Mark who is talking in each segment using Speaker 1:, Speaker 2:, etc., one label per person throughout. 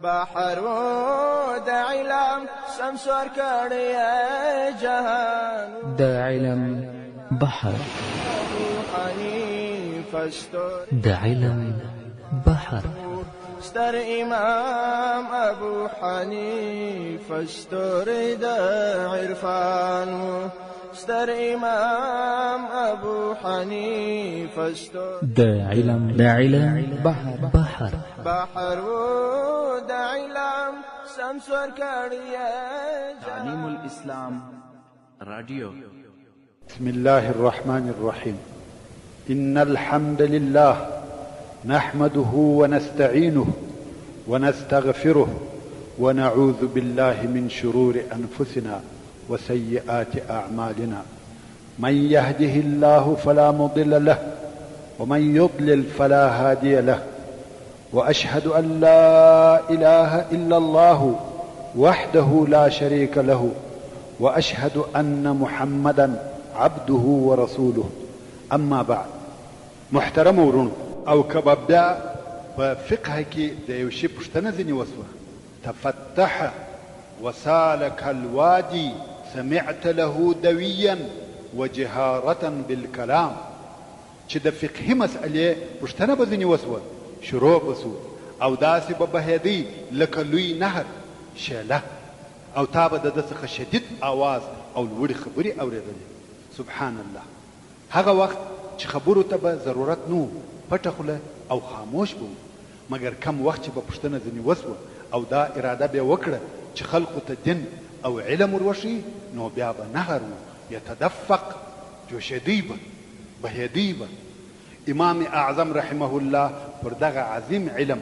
Speaker 1: بحر د علم سمسور کړی جهان.
Speaker 2: د علم بحر. د علم بحر.
Speaker 1: ستر امام ابو حنیفه ستوری د عرفان، ستر امام ابو حنیفه ستوری
Speaker 2: د علم، د علم بحر، بحر
Speaker 1: بحر د علم سمسور کړی.
Speaker 3: تعلیم الاسلام رادیو.
Speaker 4: بسم الله الرحمن الرحيم. إن الحمد لله نحمده ونستعينه ونستغفره ونعوذ بالله من شرور أنفسنا وسيئات أعمالنا. من يهده الله فلا مضل له ومن يضلل فلا هادي له، وأشهد أن لا إله إلا الله وحده لا شريك له، وأشهد أن محمدا عبده ورسوله. أما بعد. محترم ورونو، او که به بیا په فقه کې د یو شي پوښتنه ځینې وسوه، تفتح وسالک الوادي سمعت له دویا وجهارة بالکلام، چې د فقهي مسئلې پوښتنه به ځینې وسوه، شروع به سو او داسې به بهېدی لکه لوی نهر شېله، او تا به د ده څخه شدید آواز او لوړې خبرې اورېدلې. سبحان الله. هغه وخت چې خبرو ته به ضرورت نه وو، پټه خوله او خاموش به وو، مګر کوم وخت چې به پوښتنه ځینې وسوه او دا اراده بې وکړه چې خلقو ته دین او علم ور وښیي، نو بیا به نهر وو، یتدفق، جوشېدی به، بهېدی به. امام اعظم رحمه الله پر دغه عظیم علم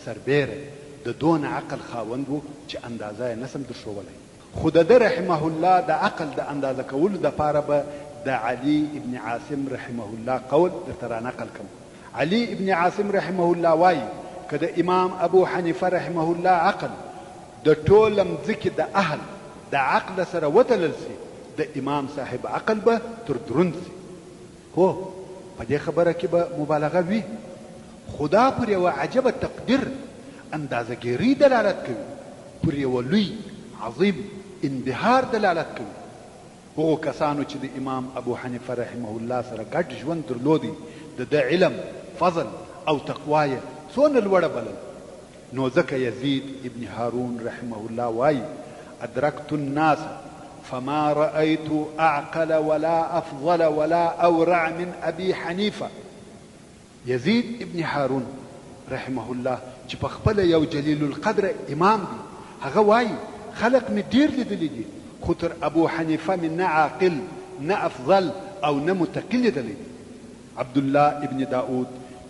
Speaker 4: سربېره د دونه عقل خاوند وو چې اندازه یې نسم درښوولی. خو د ده رحمه الله د عقل د اندازه کولو دپاره به د علي ابن عاصم رحمه الله قول درته رانقل کړم. علي ابن عاصم رحمه الله وايي، که د امام ابو حنیفه رحمه الله عقل د ټوله مځکې د اهل د عقل سره وتلل شي، د امام صاحب عقل به تر دروند شي. هو، په دې خبره کې به مبالغه وي، خو دا پر یوه عجبه تقدیر، اندازه ګیرۍ دلالت کوي، پر یوه لوی، عظیم، انبهار دلالت کوي. هغو کسانو چې د امام ابوحنیفه رحمه الله سره ګډ ژوند درلودی، د ده علم، فضل او تقوا یې څونه لوړه بلله، نو ځکه یزید ابن هارون رحمه الله وايي، ادرکت الناس فما رأیت اعقل ولا افضل ولا اورع من ابي حنیفه. یزید ابن هارون رحمه الله چې په خپله یو جلیل القدره امام دی، هغه وايي، خلق مې ډېر لیدلي دي، خو تر ابوحنیفه مې نه عاقل، نه افضل او نه متقي لیدلی دی. عبدالله ابن داؤد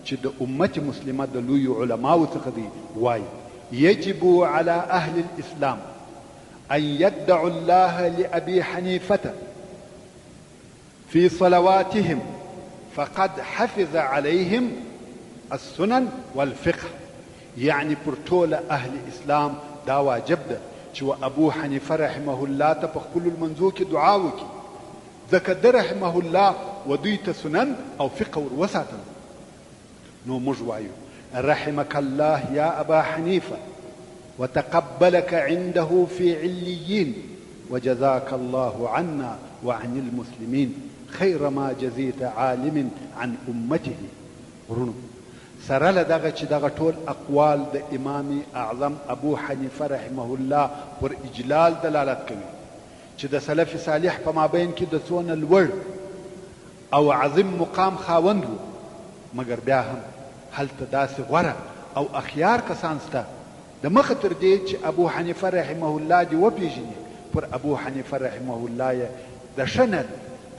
Speaker 4: چې د امت مسلمه د لویو علماوو څخه دی وايي، یجب علی اهل الاسلام ان یدعوا الله لابی حنیفة فی صلواتهم فقد حفظ علیهم السنن والفقه، یعنې پر ټوله اهل اسلام دا واجب ده چې و ابو حنیفه رحمه الله ته په خپلو لمنځو کې دعا وکړي، ځکه ده رحمه الله و دوی ته سنن او فقه ور وساتل. نو موږ وایو، رحمک الله یا ابا حنیفه وتقبلک عنده فی علیین وجزاک الله عنا وعن المسلمین خیر ما جزیت عالم عن امته. وروڼو! سره له دغه چې دغه ټول اقوال د امام اعظم ابو حنیفه رحمه الله پر اجلال دلالت کوي چې د سلف صالح په مابین کې د څونه لوړ او عظیم مقام خاوند وو، مګر بیا هم هلته داسې غوره او اخیار کسان شته د مخه تر دې چې ابو حنیفه رحمه الله دې وپېژني، پر ابو حنیفه رحمه الله یې د ښه نیت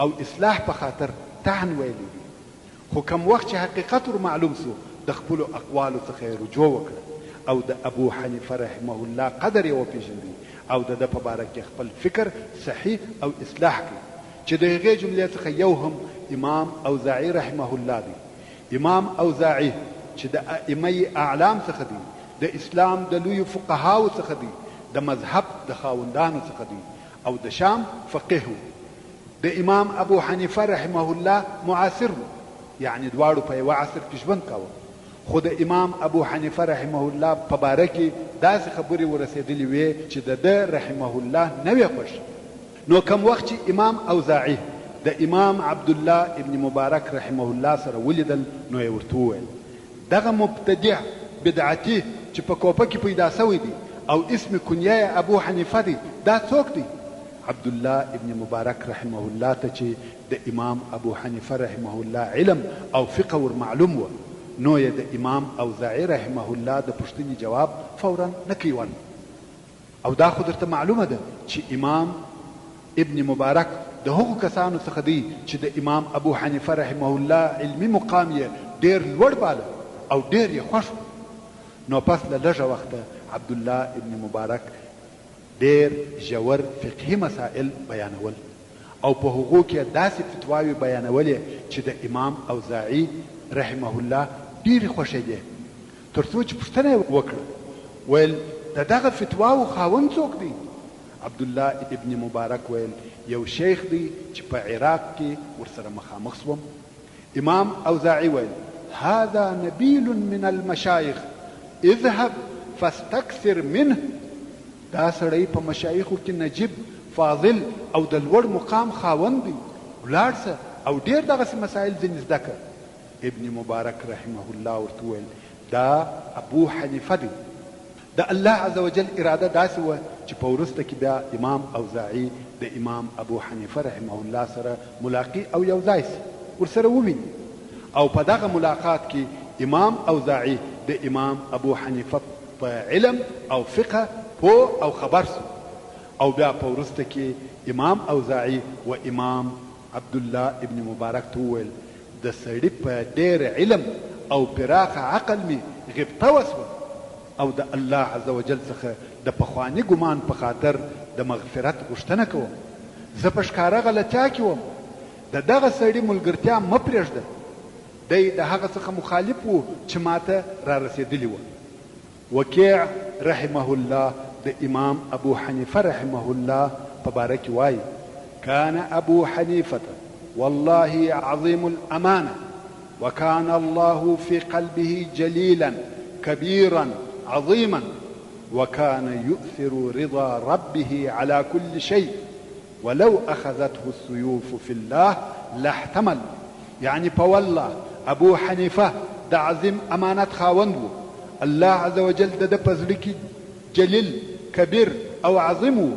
Speaker 4: او اصلاح په خاطر طعن ویلی دی. خو کوم وخت چې حقیقت ور معلوم شو د خپلو اقوالو څخه یې رجوع وکړه او د ابو حنیفه رحمه الله قدر یې وپېژندی او د ده په باره کې خپل فکر صحیح او اصلاح کړ چې د هغې جملې څخه یو هم امام اوزاعي رحمه الله دی. امام اوزاعي چې د ائمه اعلام څخه دی، د اسلام د لویو فقهاوو څخه دی، د مذهب د خاوندانو څخه دی او د شام فقیه و. د امام ابو حنیفه رحمه الله معاصر وو، یعنې دواړو په یوه عصر کې ژوند کاوه، خو د امام ابو حنیفه رحمه الله په باره کې داسې خبرې ورسېدلې وې چې د ده رحمه الله نه وې خوښې. نو کوم وخت چې امام اوزاعي د امام عبدالله ابن مبارک رحمه الله سره ولیدل نو یې ورته وویل، دغه مبتدع بدعتي چې په کوفه کې پیدا شوی دی او اسم کنیه یې ابو حنیفه دی دا څوک دی؟ عبدالله ابن مبارک رحمه الله ته چې د امام ابو حنیفه رحمه الله علم او فقه ور معلوم وه نو یې د امام اوزاعي رحمه الله د پوښتنې جواب فوراً نه کوي ورکړ. او دا خو درته معلومه ده چې امام ابن مبارک د هغو کسانو څخه دی چې د امام ابو حنیفه رحمه الله علمي مقام یې ډېر لوړ باله او ډېر یې خوښ و. نو پس له لږه وخته عبدالله ابن مبارک ډېر ژور فقهي مسائل بیانول او په هغو کې یې داسې فتواوې بیانولې چې د امام اوزاعي رحمه الله ډېرې خوښېدې. تر څو چې پوښتنه یې وکړه ویل د دغه فتواوو خاوند څوک دی؟ عبدالله ابن مبارک ویل یو شیخ دی چې په عراق کې ورسره مخامخ شوم. امام اوزاعي ویل هذا نبیل من المشایخ اذهب فاستکثر منه، دا سړی په مشایخو کې نجیب، فاضل او د لوړ مقام خاوند دی، ولاړ شه او ډېر دغسې مسایل ځنې زده کړه. ابن مبارک رحمه الله ورته وویل، دا ابو حنیفه دی. د الله عزوجل اراده داسې وه چې په وروسته کې بیا امام اوزاعي د امام ابو حنیفه رحمه الله سره ملاقي او یو ځای شي، ورسره وویني او په دغه ملاقات کې امام اوزاعي د امام ابو حنیفه په علم او فقه پوه او خبر شو او بیا په وروسته کې امام اوزاعي و امام عبدالله ابن مبارک ته وویل، د سړي په ډېر علم او پراخه عقل مې غبطه وشوه او د الله عزوجل څخه د پخواني ګمان په خاطر د مغفرت غوښتنه کوم. زه په ښکاره غلطیا کې وم. د دغه سړي ملګرتیا مه پرېږده. دی د هغه څخه مخالف و چې ماته رارسېدلي وه. وکیع رحمه الله د امام ابو حنیفه رحمه الله په باره کې وايي، کان ابو حنیفة والله عظیم الامانة وکان الله فی قلبه جلیلا کبیرا عظیما وکان یؤثر رضا ربه علی کل شیء ولو اخذته السیوف فی الله لاحتمل یعنی په والله ابو حنیفه د عظیم امانت خاوند وو، الله عزوجل دده په زړه کی جلیل، کبیر او عظیم وو،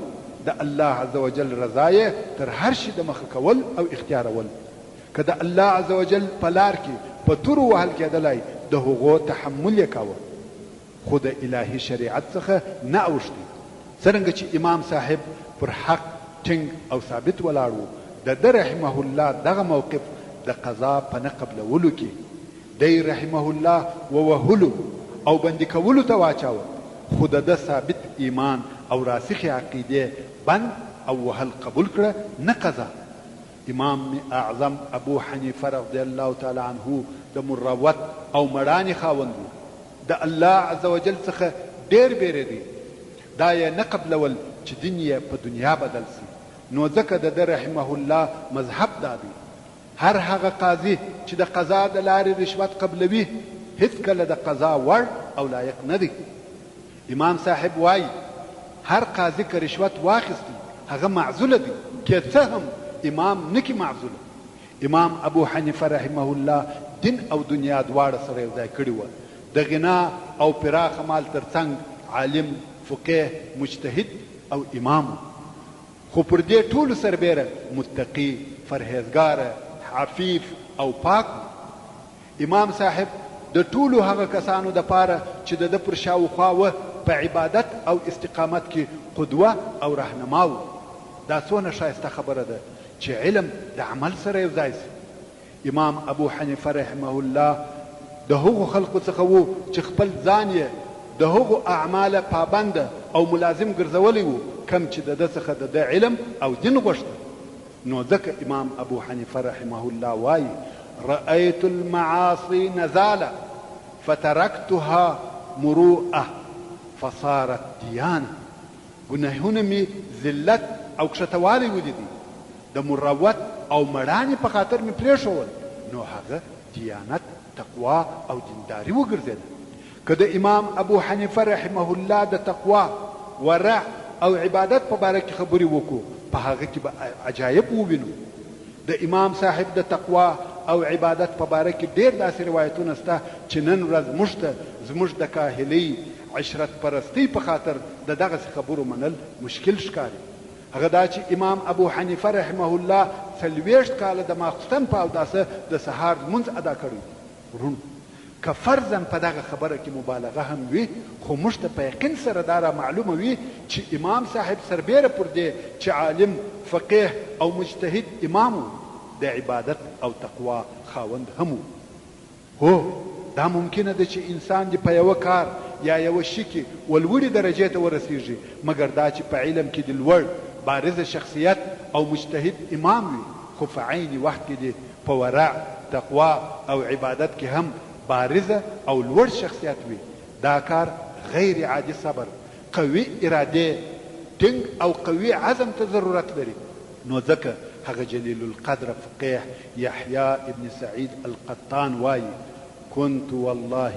Speaker 4: د الله عزوجل رضا یې تر هر شي د مخه کول او اختیارول، که د الله عزوجل په لار کی په تورو وهل کیدلای د هغو تحمل یې کاوه. خو د الهي شریعت څخه نه اوښتی. څرنګه چې امام صاحب پر حق ټینګ او ثابت ولاړ وو، د ده رحمه الله دغه موقف د قضا په نه قبلولو کې دی رحمه الله ووهلو او بندي کولو ته واچاوه، خو د ده ثابت ایمان او راسخې عقیدې بند او وهل قبول کړه نه قضا. امام اعظم ابو حنیفه رضی الله تعالی عنه د مروت او مړانې خاوند وو، د الله عزوجل څخه ډېر بېرېدی، دا یې نه قبلول چې دین یې په دنیا بدل شي، نو ځکه د ده رحمه الله مذهب دا دی، هر هغه قاضي چې د قضا د لارې رشوت قبلوي، هېڅکله د قضا وړ او لایق نه دی. امام صاحب وايي، هر قاضي که رشوت واخیستی هغه معزول دی که څه هم امام نه کی معزول. امام ابو حنیفه رحمه الله دین او دنیا دواړه سره یو ځای کړي وه، د غنا او پراخه مال تر څنګ عالم، فقیه، مجتهد او امام و، خو پر دې ټولو سربېره متقي، فرهېزګاره، عفیف او پاک و. امام صاحب د ټولو هغه کسانو د پاره چې د ده پر شاوخوا وه په عبادت او استقامت کې قدوه او رهنما وو. دا څونه ښایسته خبره ده چې علم د عمل سره یو ځای شي. امام ابو حنیفه رحمه الله د هغو خلقو څخه وو چې خپل ځان یې د هغو اعماله پابند او ملازم ګرځولی وو کوم چې د ده څخه د ده علم او دین غوښته. نو ځکه امام ابو حنیفه رحمه الله وايي، رأیت المعاصی نزاله فترکتها مروءة فصارت دیانة، ګناهونه مې ذلت او کښته والی ولیدی، د مروت او مړانې په خاطر مې پرېښوول، نو هغه دیانت تقوا او دینداري وګرځېده. که د امام ابو حنیفه رحمه الله د تقوا، ورع او عبادت په باره کې خبرې وکړو، په هغه کې به عجایب ووینو. د امام صاحب د تقوا او عبادت په باره کې ډېر داسې روایتونه شته چې نن ورځ موږ ته زموږ د کاهلۍ، عشرت پرستۍ په خاطر د دغسې خبرو منل مشکل ښکاري. هغه دا چې امام ابو حنیفه رحمه الله 40 کاله د ماخستن په اوداسه د سهار لمونځ ادا کړی دی. وروڼو! که فرضاً په دغه خبره کې مبالغه هم وي، خو موږ ته په یقین سره دا را معلومه وي چې امام صاحب سربېره پر دې چې عالم، فقیه او مجتهد امام و، د عبادت او تقوا خاوند هم و. هو، دا ممکنه ده چې انسان دې په یوه کار یا یوه شي کې و لوړې درجې ته ورسېږي، مګر دا چې په علم کې دې لوړ، بارزه شخصیت او مجتهد امام وي، خو په عین وخت کې دې په ورع، تقوا او عبادت کې هم بارزه او لوړ شخصیت وي، دا کار غیر عادي صبر، قوي ارادې، ټینګ او قوي عزم ته ضرورت لري، نو ځکه هغه جلیل القدره فقیه یحیی ابن سعید القطان وايي، کنت والله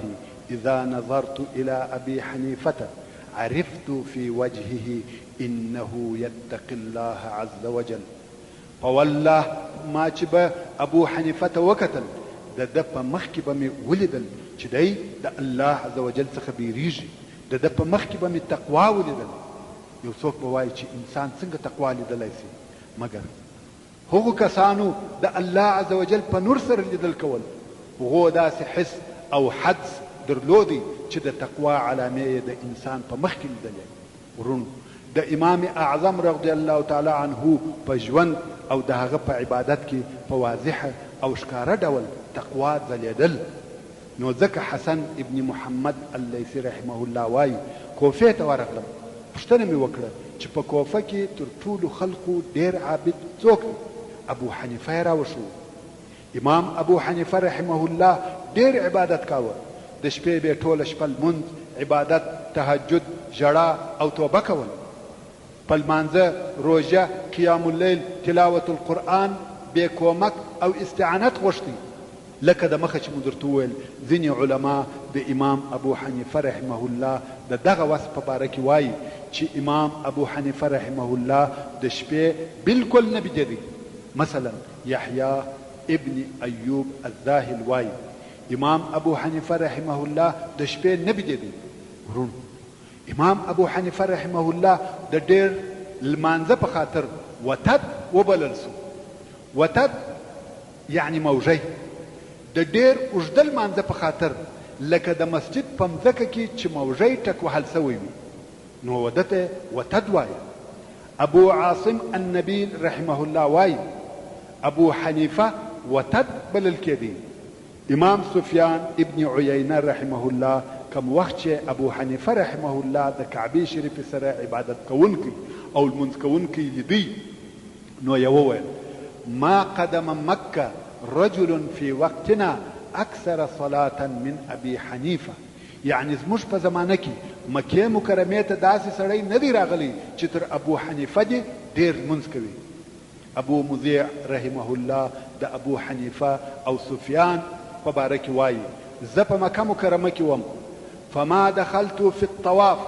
Speaker 4: اذا نظرت الی ابی حنیفة عرفت فی وجهه انه یتقی الله عز وجل. په والله ما چې به ابو حنیفه ته وکتل د ده په مخ کې به مې ولیدل چې دی د الله عز وجل څخه بیریږي، د ده په مخ کې به مې تقوا ولیدل. یو څوک به وایي چې انسان څنګه تقوا لیدلای شي؟ مګر هغو کسانو د الله عز وجل په نور سره لیدل کول، هغو داسې حس او حدس درلودی چې د تقوا علامې یې د انسان په مخ کې لیدلې. وروڼو! د امام اعظم رضی الله تعالی عنه په ژوند او د هغه په عبادت کې په واضح او ښکاره ډول تقوا ځلېدل، نو ځکه حسن ابن محمد اللیثي رحمه الله وايي، کوفې ته ورغلم، پوښتنه مې وکړه چې په کوفه کې تر ټولو خلقو ډېر عابد څوک دی؟ ابوحنیفه یې راوښوو. امام ابو حنیفه رحمه الله ډېر عبادت کاوه، د شپې به یې ټوله شپه لمونځ، عبادت، تهجد، ژړا او توبه کول. په لمانځه، روژه، قیام اللیل، تلاوت القرآن بې کومک او استعانت غوښتی. لکه د مخه چې مو درته وویل ځینې علماء د امام ابو حنیفه رحمه الله د دغه وصف په باره کې وایي چې امام ابو حنیفه رحمه الله د شپې بالکل نه بیدېدی، مثلا یحیی ابن ایوب الذاهل وايي، امام ابو حنیفه رحمه الله د شپې نه بیدېدی. وروڼو! امام ابو حنیفه رحمه الله د ډېر لمانځه په خاطر وتد وبلل شو. وتد یعنې موږی. د ډېر اوږده لمانځه په خاطر لکه د مسجد په مځکه کې چې موږی ټک وهل شوی وي. نو وده ته وتد وایه. ابو عاصم النبیل رحمه الله وایي، ابو حنیفه وتد بلل کېدی. امام سفیان ابن عیینه رحمه الله کوم وخت چې ابو حنیفه رحمه الله د کعبې شریفې سره عبادت کوونکی او لمونځ کوونکی لیدی نو یې وویل، ما قدم مکة رجل فی وقتنا اکثر صلاة من ابی حنیفة. یعنې زموږ په زمانه کې مکې مکرمې ته داسې سړی نه دی راغلی چې تر ابو حنیفه دې ډېر لمونځ کوي. ابو مضیع رحمه الله د ابو حنیفه او سفیان په باره کې وايي، زه په مکه مکرمه کې وم، فما دخلت فی الطواف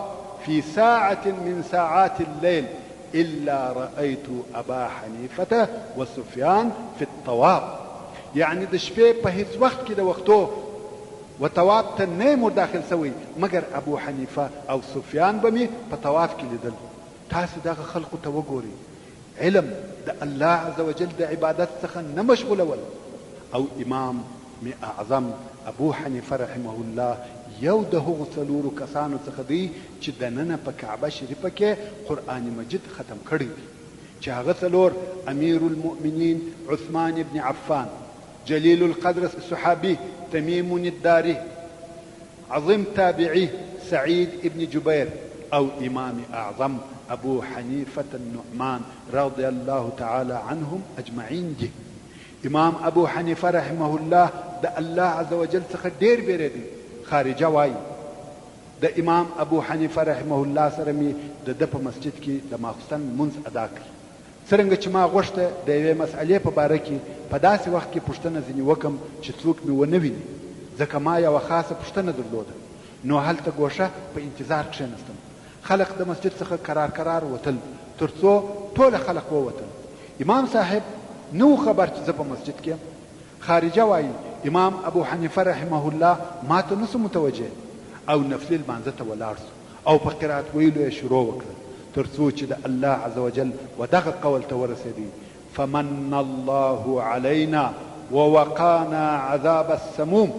Speaker 4: فی ساعة من ساعات اللیل الا رأیت ابا حنیفة وسفیان فی الطواف، یعنې د شپې په هیڅ وخت کې د وختو و طواف ته نه یم ورداخل شوی مګر ابو حنیفه او سفیان به مې په طواف کې لیدل. تاسې دغه خلقو ته وګورئ، علم د الله عزوجل د عبادت څخه نه مشغولول او امام اعظم ابو حنیفه رحمه الله یو د هغو څلورو کسانو څخه دی چې دننه په کعبه شریفه کې قرآن مجید ختم کړی دی چې هغه څلور امیر المؤمنین عثمان ابن عفان، جلیل القدر صحابي تمیم الداري، عظیم تابعي سعید ابن جبیر او امام اعظم ابو حنیفة النعمان رضی الله تعالی عنهم اجمعین دي. امام ابو حنیفه رحمه الله د الله عزوجل څخه ډیر بیریدی، خارجه وایی، د امام ابو حنیفه رحمه الله سره می د ده په مسجد کی د ماخستن لمونځ ادا کړ، څرنګه چې ما غوښته د یوې مسئلې په باره کې په داسې وخت کې پوښتنه ځینې وکړم چې څوک مې ونه ویني، ځکه ما یوه خاصه پوښتنه درلوده، نو هلته ګوښه په انتظار کښېنستم. خلق د مسجد څخه کرار کرار وتل، تر څو ټوله خلق ووتل. امام صاحب نه وو خبر چې زه په مسجد کې یم. خارجه وايي، امام ابوحنیفه رحمه الله ماته نه شو متوجه او نفلي لمانځه ته ولاړ شو او په قرائت ویلو یې شروع وکړه تر څو چې د الله عزوجل ودغه قول ته ورسېدی، فمن الله علینا ووقانا عذاب السموم.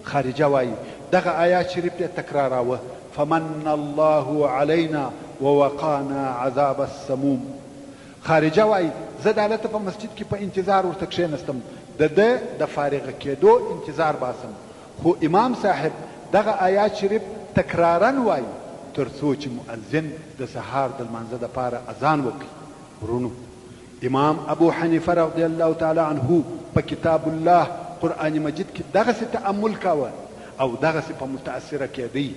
Speaker 4: خارجه وايي، دغه آیات شریف یې تکراراوه، فمن الله علینا ووقانا عذاب السموم. خارجه وايي، زه دالته په مسجد کې په انتظار ورته کښېنستم، د ده د فارغه کېدو انتظار باسم، خو امام صاحب دغه آیات شریف تکراراً وايي تر څو چې مؤذن د سهار د لمانځه دپاره اذان وکړي. وروڼو! امام ابو حنیفه رضی الله تعالی عنه په کتاب الله قرآن مجید کې دغسې تأمل کاوه او دغسې په متأثره کېدی،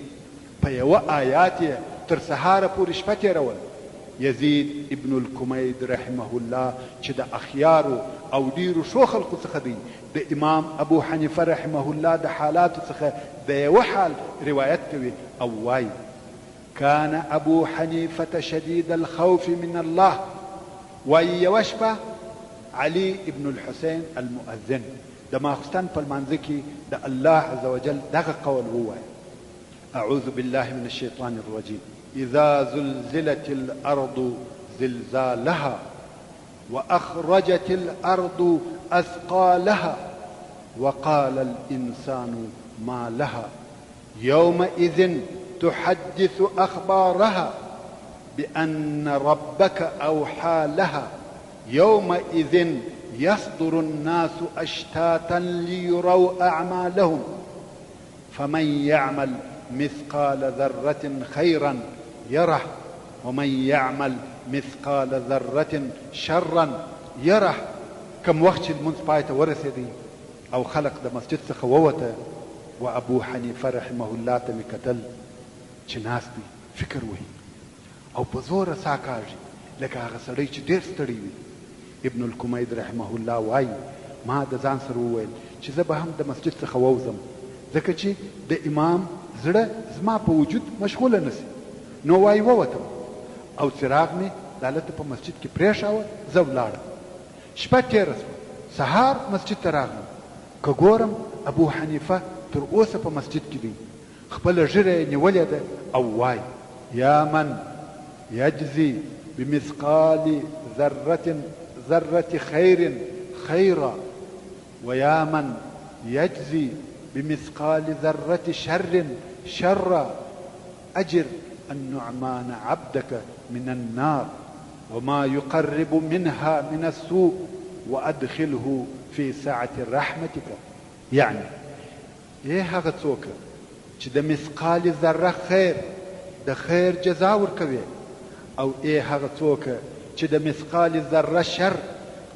Speaker 4: په یوه آیات یې تر سهاره پورې شپه تېرول. یزید ابن الکمید رحمه الله چې د اخیارو او ډېرو ښو خلقو څخه دی، د امام ابو حنیفه رحمه الله د حالاتو څخه د یوه حال روایت کوي او وایي، کان ابو حنیفة شدید الخوف من الله، وایي یوه شپه علی ابن الحسین المؤذن د ماخستن په لمانځه کې د الله عزوجل دغه قول ووایه. أعوذ بالله من الشيطان الرجيم إذا زلزلت الأرض زلزالها وأخرجت الأرض أثقالها وقال الإنسان ما لها يومئذ تحدث أخبارها بأن ربك أوحى لها يومئذ يصدر الناس أشتاتا ليروا أعمالهم فمن يعمل مثقال ذرة خيرا يره ومن يعمل مثقال ذرة شرا يره. کوم وخت چې لمونځ پای ته ورسېدی او خلق د مسجد څخه ووته و ابو حنیفه رحمه الله ته مې کتل چې ناست دی فکر وهي او په زوره ساه کاږي لکه هغه سړی چې ډېر ستړی وي. ابن الکمید رحمه الله وايي، ما د ځان سره وویل چې زه به هم د مسجد څخه ووځم ځکه چې د امام زړه زما په وجود مشغوله نه شي، نو وايي ووتم او څراغ مې دالته په مسجد کې پرېښاوه زه ولاړم. شپه تېره شوه، سهار مسجد ته راغلم که ګورم ابوحنیفه تر اوسه په مسجد کې دی، خپله ږیره یې نیولې ده او وايي. یا من یجزی بمثقال ذرة ذرة خیر خیرا ویا من یجزی بمثقال ذرة شر شرا اجر النعمان عبدک من النار وما يقرب منها من السوء وادخله في سعة رحمتك یعنی اې هغه څوکه چې د مثقال ذره خیر د خیر جزا ورکوې او اې هغه څوکه چې د مثقال ذره شر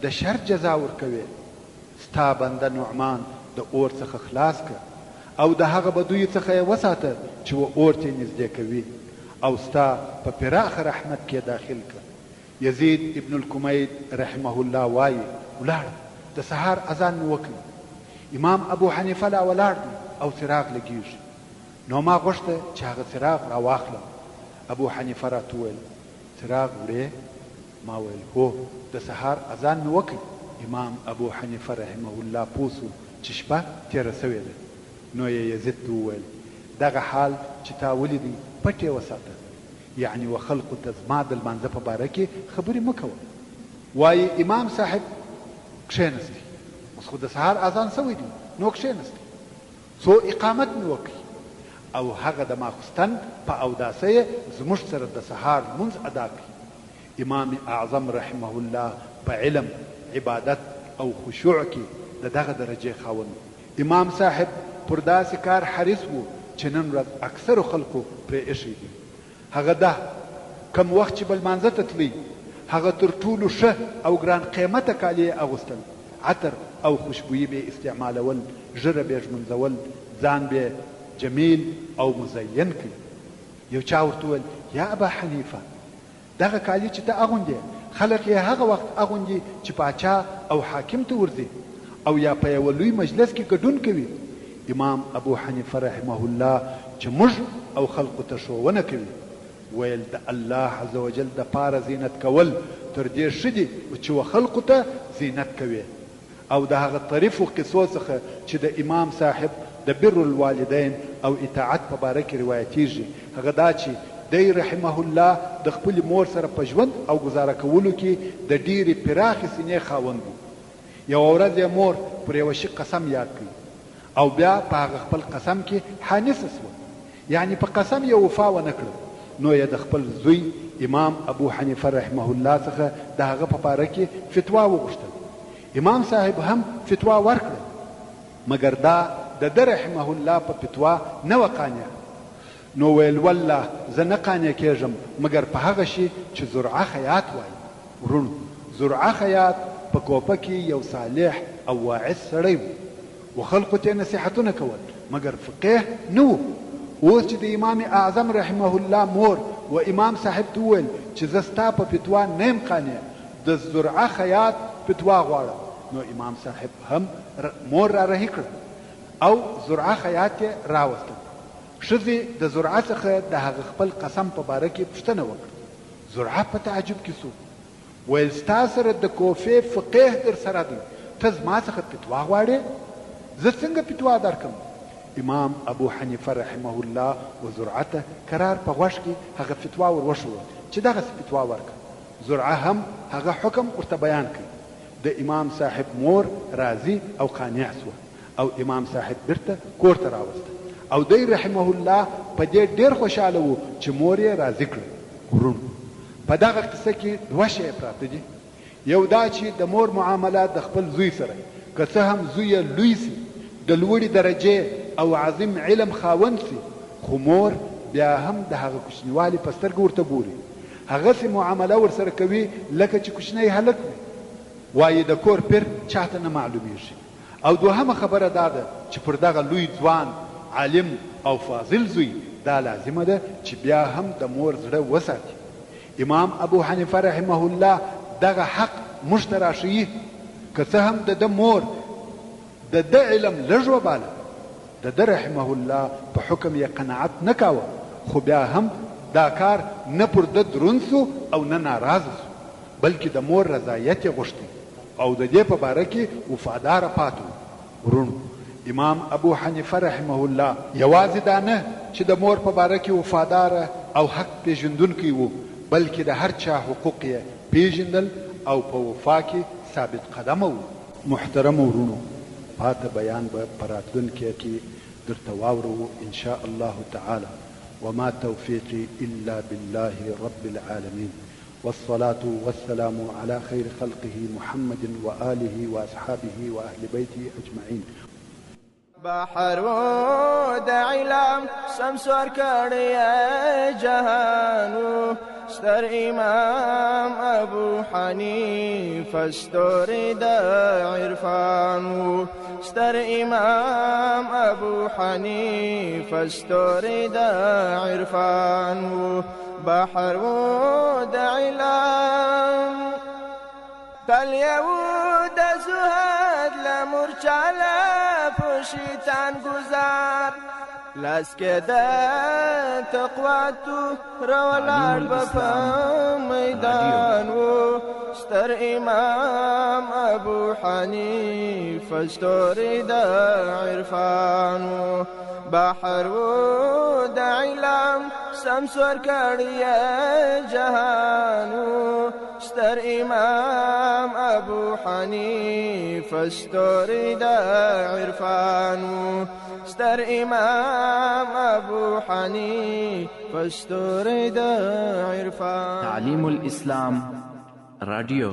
Speaker 4: د شر جزا ورکوې، ستا بنده نعمان د اور څخه خلاص که او د هغه بدیو څخه یې وساته چې و اور ته یې نږدې کوي او ستا په پراخه رحمت کې یې داخل که. یزید ابن الکمید رحمه الله وايي، ولاړم، د سهار اذان مې وکړ، امام ابوحنیفه لا ولاړ دی او څراغ لګیږي، نو ما غوښته چې هغه څراغ راواخلم، ابوحنیفه راته وویل، څراغ وړې؟ ما ویل، هو، د سهار اذان مې وکړ. امام ابوحنیفه رحمه الله پوه شو چې شپه تېره شوې ده، نو یې یزید ته وویل، دغه حال چې تا ولیدی پټ یې وساته، یعنی و خلقو ته زما د لمانځه په باره کې خبرې مه کوه. وایي امام صاحب کښېنستی، اوس خو د سهار اذان شوی دی نو کښېنستی څو اقامت مې وکړ او هغه د ماخستن په اوداسه یې زموږ سره د سهار لمونځ ادا کړ. امام اعظم رحمه الله په علم، عبادت او خشوع کې د دغه درجې خاوند و. امام صاحب پر داسې کار حریص و چې نن ورځ اکثرو خلکو پرې ایښی دی. هغه دا، کوم وخت چې به لمانځه ته تلی، هغه تر ټولو ښه او ګران قیمته کالي یې اغوستل، عطر او خوشبویي به یې استعمالول، ږیره به یې ږمنځول، ځان به یې جمیل او مزین کړ. یو چا ورته وویل، یا ابا حنیفه! دغه کالي چې ته اغوندې، خلق یې هغه وخت اغوندي چې پاچا او حاکم ته ورځي او یا په یوه لوی مجلس کې ګډون کوي. امام ابو حنیفه رحمه الله چې موږ او خلقو ته ښوونه کوي ویل د الله عزوجل د پاره زینت کول تر دې ښه دي چې و خلقو ته زینت کوې او د هغه طریفو قصو څخه چې د امام صاحب د بر الوالدین او اطاعت په باره کې روایتیږي هغه دا چې دی رحمه الله د خپلې مور سره په ژوند او ګزاره کولو کې د ډیرې پراخې سینې خاوند وو. یوه ورځ یې مور پر یوه شي قسم یاد کړ او بیا په هغه خپل قسم کې حانثه شوه، یعنې په قسم یې وفا ونه کړه، نو یې د خپل زوی امام ابو حنیفه رحمه الله څخه د هغه په باره کې فتوا وغوښتل. امام صاحب هم فتوا ورکړه، مګر دا د ده رحمه الله په فتوا نه وه قانع، نو ویل والله زه نه قانع کېږم مګر په هغه شي چې زرعه خیاط وايي. وروڼو! زرعه خیاط په کوفه کې یو صالح او واعظ سړی وو و خلقو ته یې نصیحتونه کول مګر فقیه نه وو. اوس چې د امام اعظم رحمه الله مور و امام صاحب ته وویل چې زه ستا په فتوا نه یم قانع د زرعه خیاط فتوا غواړم نو امام صاحب هم مور را رهي کړه او زرعه خیاط یې راوستل. ښځې د زرعه څخه د هغه خپل قسم په باره کې پوښتنه وکړه. زرعه په تعجب کې شو، ویل ستا سره د کوفې فقیه درسره دی، ته زما څخه فتوا غواړې؟ زه څنګه فتوا درکړم؟ امام ابو حنیفه رحمه الله و زرعه ته کرار په غوږ کې هغه فتوا ور وښوول چې دغسې فتوا ورکړه. زرعه هم هغه حکم ورته بیان کړ. د امام صاحب مور راضي او قانع شوه. او امام صاحب بیرته کور ته راوسته او دی رحمه الله په دې ډیر خوشحاله وو چې مور یې راضي کړه. وروڼو! په دغه قصه کې دوه شیه پراته دي، یو دا چې د مور معامله د خپل زوی سره که څه هم زوی یې لوی سي، د لوړې درجې او عظیم علم خاوند سي، خو مور بیا هم د هغه کوچنیوالي په سترګه ورته ګوري، هغسې معامله ورسره کوي لکه چې کوچنی هلک وي. وایي د کور پیر چاته نه معلومیږي. او دوهمه خبره دا ده چې پر دغه لوی ځوان، عالم او فاضل زوی دا لازمه ده چې بیا هم د مور زړه وساتي. امام ابوحنیفه رحمه الله دغه حق موږ ته راښيي، که څه هم د ده مور د ده علم لږ وباله، د ده رحمه الله په حکم یې قناعت نه کاوه، خو بیا هم دا کار نه پر ده دروند شو او نه ناراضه شو، بلکې د مور رضایت یې غوښتی او د دې په باره کې وفاداره پاتې وو. وروڼو! امام ابو حنیفه رحمه الله یوازې دا نه چې د مور په باره کې وفاداره او حق پېژندونکی وو، بلکې د هر چا حقوق یې پېژندل او په وفا کې ثابت قدمه وو. محترمو وروڼو! پاته بیان به په راتلونکې کې درته واوروو ان شاء الله تعالی وما توفیقی الا بالله رب العالمین. والصلاة والسلام على خير خلقه محمد وآله وأصحابه وأهل بيته أجمعين.
Speaker 1: بحر و د علم سمسور کړی جهان و ستر امام ابو حنیفه ستوری د عرفان و ستر امام ابو حنیفه ستوری د عرفان و بحر و د علم تل یو د زهد له مورچاله په شیطان ګزار لاس کې د تقوا تو رولاړ به په میدان وو ستر امام ابو حنیفه ستوری د عرفان وو بحر و د علم سمسور کړی جهان وو ستر امام ابو حنیفه ستوری د عرفان وو ستر امام ابو حنیفه ستوری د عرفان.
Speaker 3: تعلیم الاسلام راډیو.